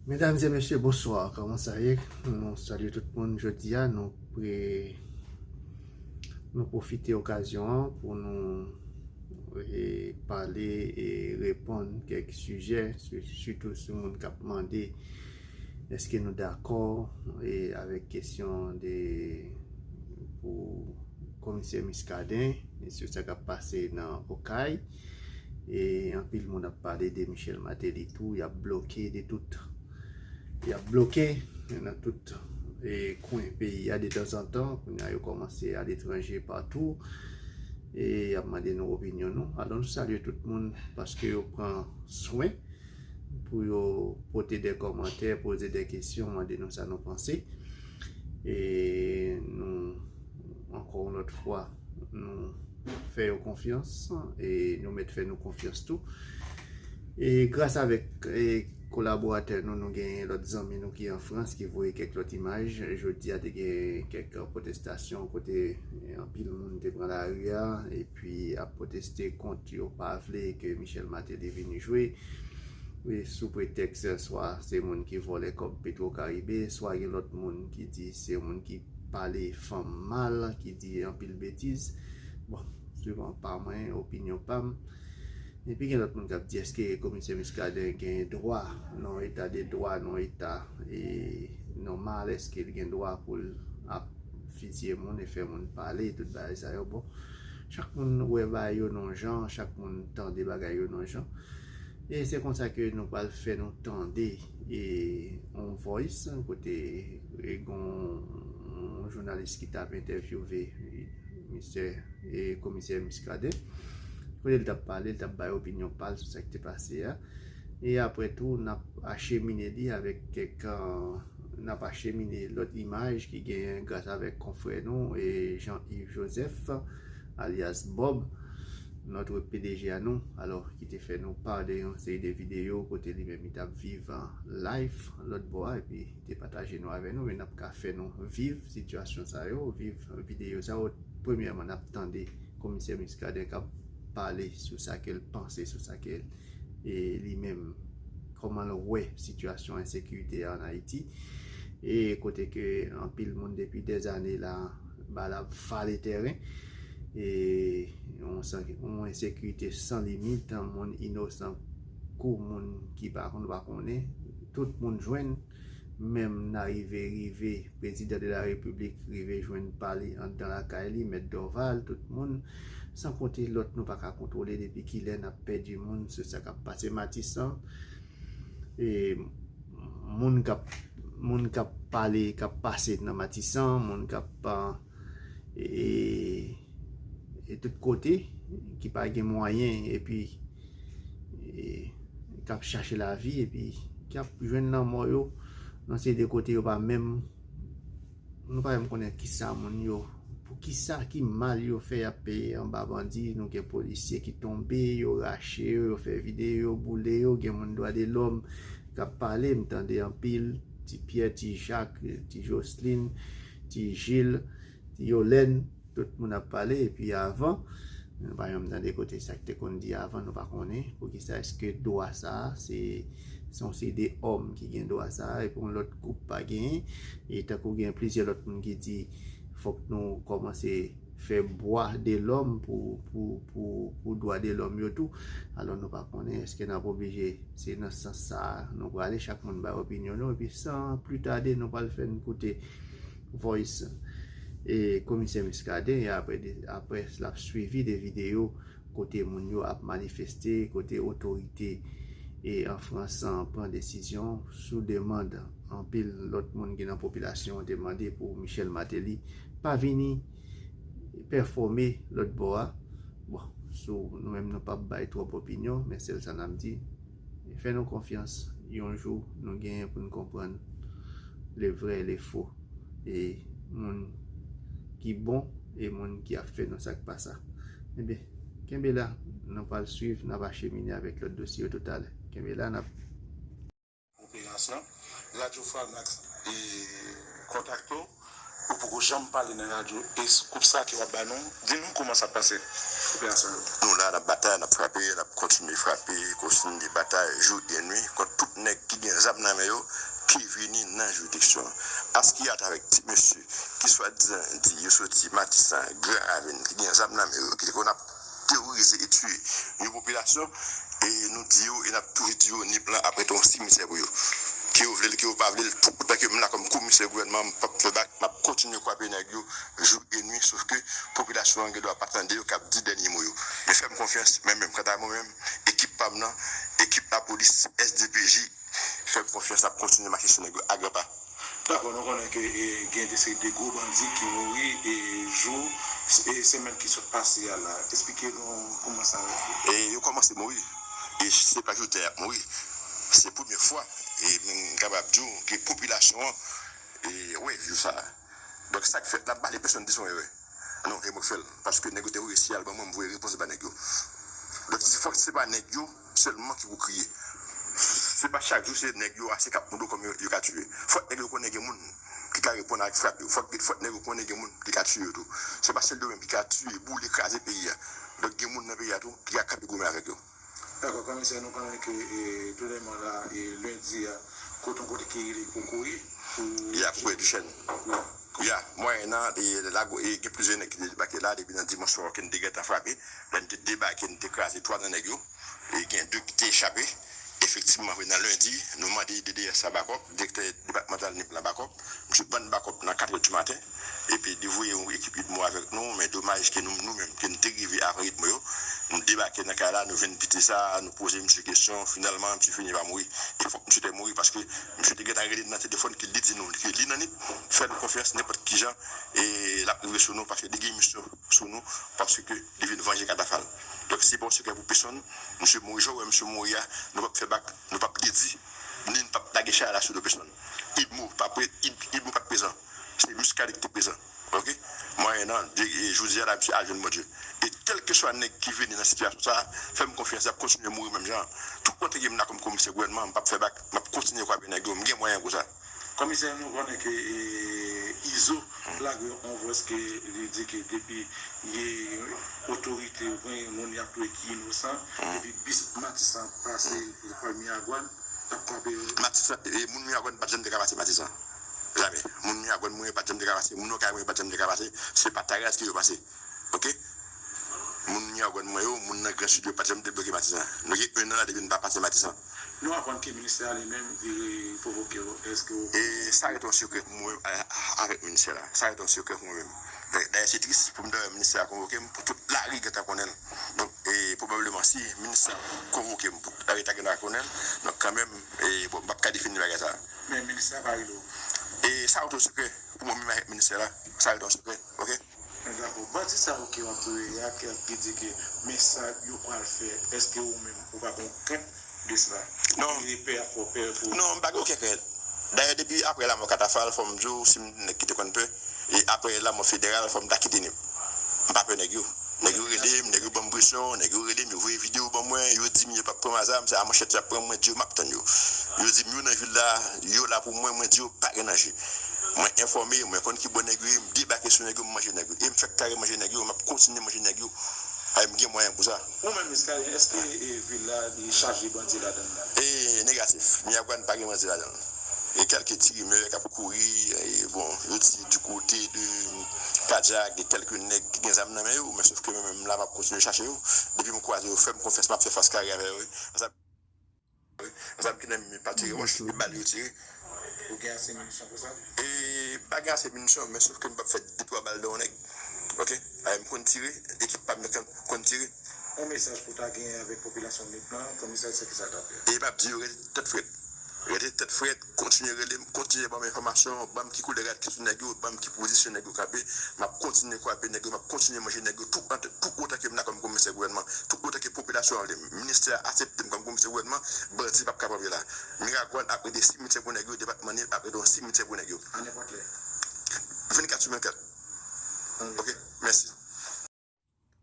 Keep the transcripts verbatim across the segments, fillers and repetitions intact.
Medam e mesye, bonswa. Kòman sa ye? Nou salye tout moun. Jodi a, nou pre, nou pwofite okazyon an pou nou e, pale e reponn kèk sijè, si- sitou sou moun k ap mande èske nou dakò e avèk kesyon de pou komisè Muscadin e sou sa k ap pase nan Okay. E anpil moun ap pale de Michel Martelly tou, y ap bloke de tout. Y ap bloke nan tout e kwen peyi a detanzantan. Kounye a yo kòmanse aletranje patou. E y ap mande nou opinyon nou. Alò nou salye tout moun paske yo pran swen pou yo pote de kòmantè, poze de kesyon, mande nou sa nou panse. E nou, ankò yon lòt fwa, nou fè yo konfyans e nou mèt fè nou konfyans tou. E gras avèk e kolaboratè nou, nou gen lòt zanmi nou ki an Frans ki voye kèk lòt imaj. Jodi a te gen kèk pwotestasyon kote e anpil moun te pran lari a epi ap pwoteste kont yo pa vle ke Michel Martelly vin jwe. E sou pretèks swa se moun ki vòlè kòb Petro Caribe, swa gen lòt moun ki di se moun ki pale fanm mal, ki di anpil betiz. Bon, swivan pa mwen, opinyon pa m. Epi gen lòt moun k ap di èske komisè Muscadin gen dwa nan yon eta de dwa, nan yon eta e nòmal, èske l gen dwa pou l ap fizye moun e fè moun pale, tout bagay sa yo. Bon, chak moun wè bagay yo nan yon jan, chak moun tande bagay yo nan yon jan. E se konsa ke nou pral fè nou tande e yon voice kote e gon yon jounalis ki t ap entèvyouve misye e komisè Muscadin. Kote l t ap pale, l t ap bay opinyon pa l sou sa k te pase a. E apre tou, n ap achemine li avèk kèk, e, n ap achemine lòt imaj ki genyen gras avèk konfrè nou e Jean Yves Joseph, alyas Bob, notre P D G a nou, alò, ki te fè nou pa de yon seri de videyo kote li menm li t ap viv an live lòt bò a, epi te pataje nou avè nou, men n ap ka fè nou viv sitiyasyon sa yo, viv videyo sa yo. Premyèman, n ap tande komisè Muscadin k ap pale sou sa ke l panse, sou sa ke e li menm, kòman l wè sitiyasyon ensekirite a ann Ayiti. E kote ke anpil moun depi dèzane la, ba l ap vale tèren. E yon san- yon ensekirite san limit, moun inosan kou moun ki pa konn pa konnen, tout moun jwenn, menm n a rive, rive, prezidan de la repiblik rive jwenn pa li anndan lakay li, mèt Dorval, tout moun, san konte lòt nou pa ka kontwole depi kilè n ap pèdi moun sou sa k ap pase Matisan. E moun k ap, moun k ap pale, k ap pase nan Matisan, moun k ap, e, e tout kote, ki pa gen mwayen, epi e, k ap chache lavi, epi k ap jwenn lanmò yo nan seri de kote yo pa menm, nou pa menm konnen kisa moun yo, pou kisa, ki mal yo fè y ap peye anba bandi. Nou gen polisye ki tonbe, yo rache yo, yo fè videyo, yo boule yo, gen moun dwa de lòm k ap pale, m tande anpil, Ti Pyè, Ti Jak, Ti Joslin, Ti Jil, Ti Yolèn, tout moun ap pale, epi avan, nou pa janm tande kote sa k te konn di avan, nou pa konnen. Poukisa èske dwa sa a, se, se yon seri de òm ki gen dwa sa a, epi yon lòt gwoup pa genyen? E tankou gen plizyè lòt moun ki di, fòk nou kòmanse fè bwa de lòm pou, pou, pou, pou dwa de lòm yo tou. Alò nou pa konnen, èske n ap oblije, se nan sans sa a nou prale, chak moun bay opinyon nou, epi san pli tade, nou pral fè n koute voice e komisè Muscadin, e apre, de- apre l ap swivi de videyo kote moun yo ap manifeste, kote otorite e an Frans an pran desizyon sou demann anpil lòt moun ki nan popilasyon an te mande pou Michel Martelly pa vini pèfòme lòt bò a. Bon, sou nou menm nou p ap bay twòp opinyon, men sèl sa n ap di, fè nou konfyans, yon jou nou genyen pou n konprann le vrè e le fo, e moun ki bon e moun ki ap fè nou sa k pa sa. Ebyen, kenbe la, nou pral swiv, n ap achemine avèk lòt dosye yo toutalè. Kenbe la, n ap Operasyon. Radyo Framax e kontakte w. Ou poko janm pale nan radyo. E gwoup sa ke w ap ba non, di nou kòman sa ap pase. Operasyon yo. Nou la, n ap batay, n ap frape, n ap kontinye frape, kontinye batay jou e nwi kont tout nèg ki gen zam nan men yo, ki vini nan jiridiksyon an. Askiyat avèk ti mesye ki swadizan di yo soti Matisan, Gran Ravin, ki gen zam nan men yo, ki te konn ap teworize e tiye yon popilasyon, e nou di yo, e n ap toujou di yo, Nip lan ap rete yon simityè pou yo. Ke yo vle l, ke yo pa vle l, tout otan ke m la kòm komisè gouvènman, m p ap fè bak, m ap kontinye kwape nèg yo jou e nwi, sof ke popilasyon an gen dwa pa tande yo k ap di dènye mo yo. Men fè m konfyans, mwen menm, kanta mwen menm, ekip pa m nan, ekip lapolis, S D P J, fè m konfyans, n ap kontinye mache sou nèg yo a gran pa. Dakò, nou konnen ke e, gen de seri de gwo bandi ki mouri e jou e semèn ki sot pase a la. Esplike nou kòman sa rive. E yo kòmanse mouri. E se pa jodi a y ap mouri. Se premye fwa. E m kapab di w ke popilasyon an e, wè, jou sa a. Donk, sa k fèt la, m pa vle pèsonn di se yon erè. Non, e mwen k fè l. Paske nèg yo te voye siyal ban mwen, m voye repons ba nèg yo. Donk, se, fòk se pa nèg yo sèlman ki pou kriye. Se pa chak jou se nèg yo ase k ap mouri kòm yo, yo ka tiye. Fòk nèg yo konnen gen moun ki ka reponn avèk frap yo. Fòk, fòk nèg yo konnen gen moun ki ka tiye yo tou. Se pa sèl yo menm ki ka tiye, boule, kraze peyi a. Donk, gen moun nan peyi a tou ki ka kanpe goumen avèk yo. Dakò, komisè, nou konnen ke e, premyèman la, e, lendi a, kote yon kote ki rele Kokoye. Ya, Kokoye Dichèn. Ya, mwayen nan, e, lago, e, gen plizyè nèg ki te debake la, depi nan dimanch swa ke n te gentan frape. Lè n te debake, n te kraze twa nan nèg yo. E gen de ki te chape. Efektivman, vre nan lendi, nou mande D D S la bakòp, direktè depatmantal Nip lan bakòp. Misye ban n bakòp nan katrè di maten. Epi li voye yon ekip idmo avèk nou, men domaj ke nou, nou menm, ke n te rive avan idmo yo, nou debake nan kay la, nou vin pete sa, nou poze misye kesyon, finalman, misye fini pa mouri. E fòk misye te mouri, paske misye te gentan rele n nan telefòn ke li di nou ke li nan Nip, fè nou konfyans nenpòt kijan, e l ap rive sou nou, paske li gen misyon sou nou, paske li vin vanje katafal. Donk, se pa yon sekrè pou pèsonn, misye mouri, jan w wè misye mouri a, nou p ap fè bak, nou p ap redi, ni n p ap lage chay la sou do pèsonn. Idmo pa pre-, Id-, Idmo pa t prezan. Se Muscadin ki te prezan. Oke? Mwayen nan, e, jodi a la, misye al jwenn Bondye. E kèlkeswa nèg ki vini nan sitiyasyon sa a, fè m konfyans, y ap kontinye mouri menm jan an. Tout kote ke m la kòm komisè gouvènman, m p ap fè bak, m ap kontinye kwape nèg yo, m gen mwayen pou sa. Komisè, nou konnen ke e, Izo lage yon vòs ke li di ke depi e, otorite oubyen moun y ap touye ki inosan, depi bis Matisan pase lekòl Miragwàn, y ap kwape yo. Matisan, e, moun Miragwàn pa t janm te ka pase Matisan. Jamè. Moun Miragwàn mwen yo pa t janm te ka pase. Moun Okay mwen yo pa t janm te ka pase. Se pa Taraz ke yo pase. Oke? Moun Miragwàn mwen yo, moun nan Gran Sid yo pa t janm te bloke Matisan. Nou gen en an la depi n pa pase Matisan. Nou aprann ke ministè a li menm, li pwovoke yo. Èske w... E sa rete yon sekrè pou mwen menm, a-, a-, avèk ministè la. Sa rete yon sekrè pou mwen menm. Dayè, se tris pou m ta wè ministè a konvoke m, pou tout lari gentan konnen l. Donk, e, pwobableman, si ministè a konvoke m, pou lari ta gentan konnen l. Donk, kanmenm, e, bon, m p ap ka defini bagay sa. Men ministè a pa rele w. E sa rete yon sekrè pou mwen menm avèk ministè la. Sa rete yon sekrè, oke? Dakò. Bandi sa yo ke w ap touye a, ki, ki di ke men sa yo pral fè, èske ou menm ou pa gen krent de sa? Non. Ou gen pè, ap fè w pè pou... Non, m pa gen okenn krent. Dayè, depi apre lanmò Katafal, fò m di w, si m te nèg ki te konn pè, e apre lanmò Federal, fò m ta kite Nip. M pa pè nèg yo. Nèg yo rele m, nèg yo ban m presyon, nèg yo rele m, yo voye videyo ban mwen, yo di m yo p ap pran m a zam, se a manchèt y ap pran m, mwen di yo m ap tann yo. Yo di m yo nan vil la, yo la pou mwen, mwen di yo pa gen danje. Mwen enfòme, mwen konn ki bò nèg yo ye, m debake sou nèg yo, m manje nèg yo. E m fèk kare manje nèg yo, m ap kontinye manje nèg yo. Ay, m gen mwayen pou sa. Ou menm, Muscadin, èske e, vil la, li chaje bandi ladan l la? E negatif. Miragwàn pa gen bandi ladan l. E kèlke ti rimè k ap kouri, e bon, yo di du côté de Kajak, gen kèlke nèg ki gen zam nan men yo, men sof ke mwen menm la, m ap kontinye chache yo. Depi m kwaze yo, fè m konfyans, m ap fè fas kare avè yo, wi. Zam ki nan men m pa tire wòch, e bal yo tire. Ou gen ase minisyon pou sa? E pa gen ase minisyon, men sof ke m p ap fè de twa bal nan yon nèg. Oke? Ay, m konn tire, ekip pa m nan konn, konn tire. Yon mesaj pou ta genyen avèk popilasyon Nip lan, komisè, se kisa l t ap fè? E m ap di yo rete tèt frèt. Rete tèt frèt, kontinye rele m, kontinye ban m enfòmasyon, ban m ki koulè rad ki sou nèg yo, ban m ki pozisyon nèg yo kanpe. M ap kontinye kwape nèg yo, m ap kontinye manje nèg yo, tout, tout otan ke m la kòm komisè gouvènman, tout otan ke popilasyon an vle m. Ministè a aksepte m kòm komisè gouvènman, bandi p ap ka pran pye la. Miragwàn ap rete simityè pou nèg yo, depatman Nip ap rete yon simityè pou nèg yo. A nenpòt lè. Vennkat sou vennkat. Oke, mèsi.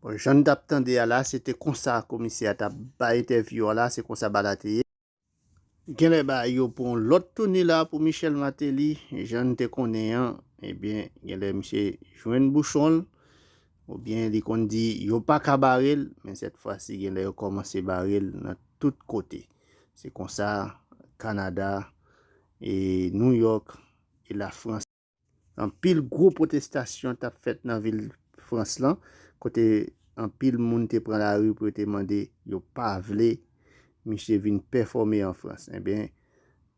Bon, jan n t ap tande a la, se te konsa komisè a t ap bay entèvyou a la, se konsa bagay la te ye. Genlè bagay yo pran yon lòt tounen la pou Michel Martelly, jan n te konnen an, ebyen, genlè misye jwenn bouchon l, oubyen li konn di yo pa ka bare l, men sèt fwa si genlè yo kòmanse bare l nan tout kote. Se konsa Kanada, e New York e Lafrans. Anpil gwo pwotestasyon t ap fèt nan vil Frans lan, kote anpil moun te pran lari pou yo te mande yo pa vle misye vin pèfòme an Frans. Ebyen,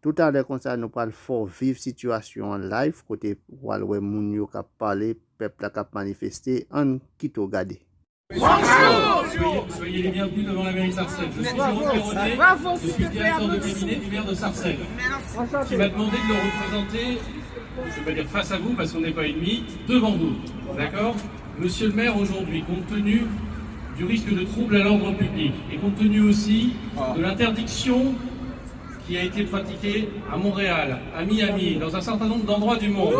toutalè konsa, nou pral fè w viv sitiyasyon an live, kote w al wè moun yo k ap pale, pèp la k ap manifeste. Ann kite w gade. Bonjour. Soyez, soyez les bienvenus devant la mairie de Sarcelles. Je suis Jérôme Perronnet, je suis directeur de cabinet du maire de Sarcelles, qui m'a demandé de le représenter, je ne vais pas dire face à vous parce qu'on n'est pas ennemis, devant vous. D'accord ? Monsieur le maire, aujourd'hui, compte tenu du risque de trouble à l'ordre public et compte tenu aussi de l'interdiction qui a été pratiquée à Montréal, à Miami, dans un certain nombre d'endroits du monde.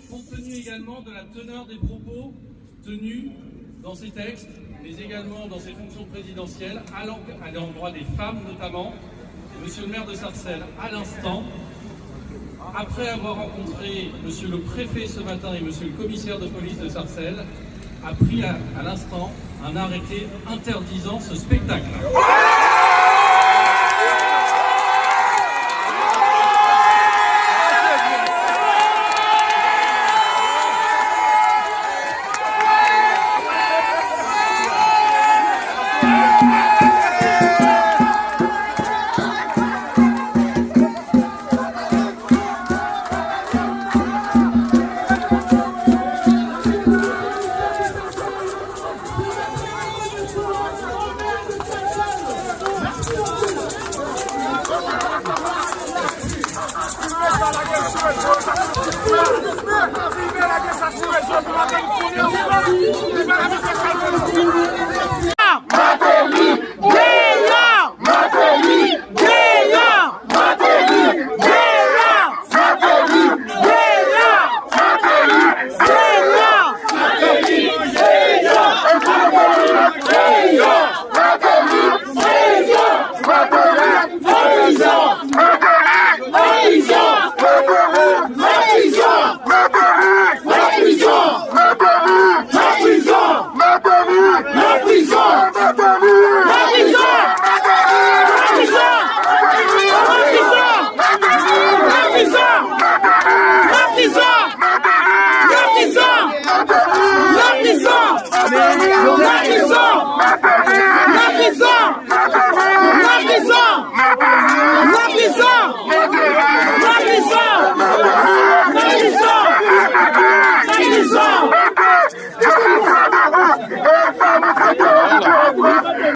Compte tenu également de la teneur des propos tenus dans ces textes, mais également dans ces fonctions présidentielles, à l'en- à l'endroit des femmes notamment, Monsieur le maire de Sarcelles, à l'instant, après avoir rencontré Monsieur le préfet ce matin et Monsieur le commissaire de police de Sarcelles, a pris à, à l'instant un arrêté interdisant ce spectacle.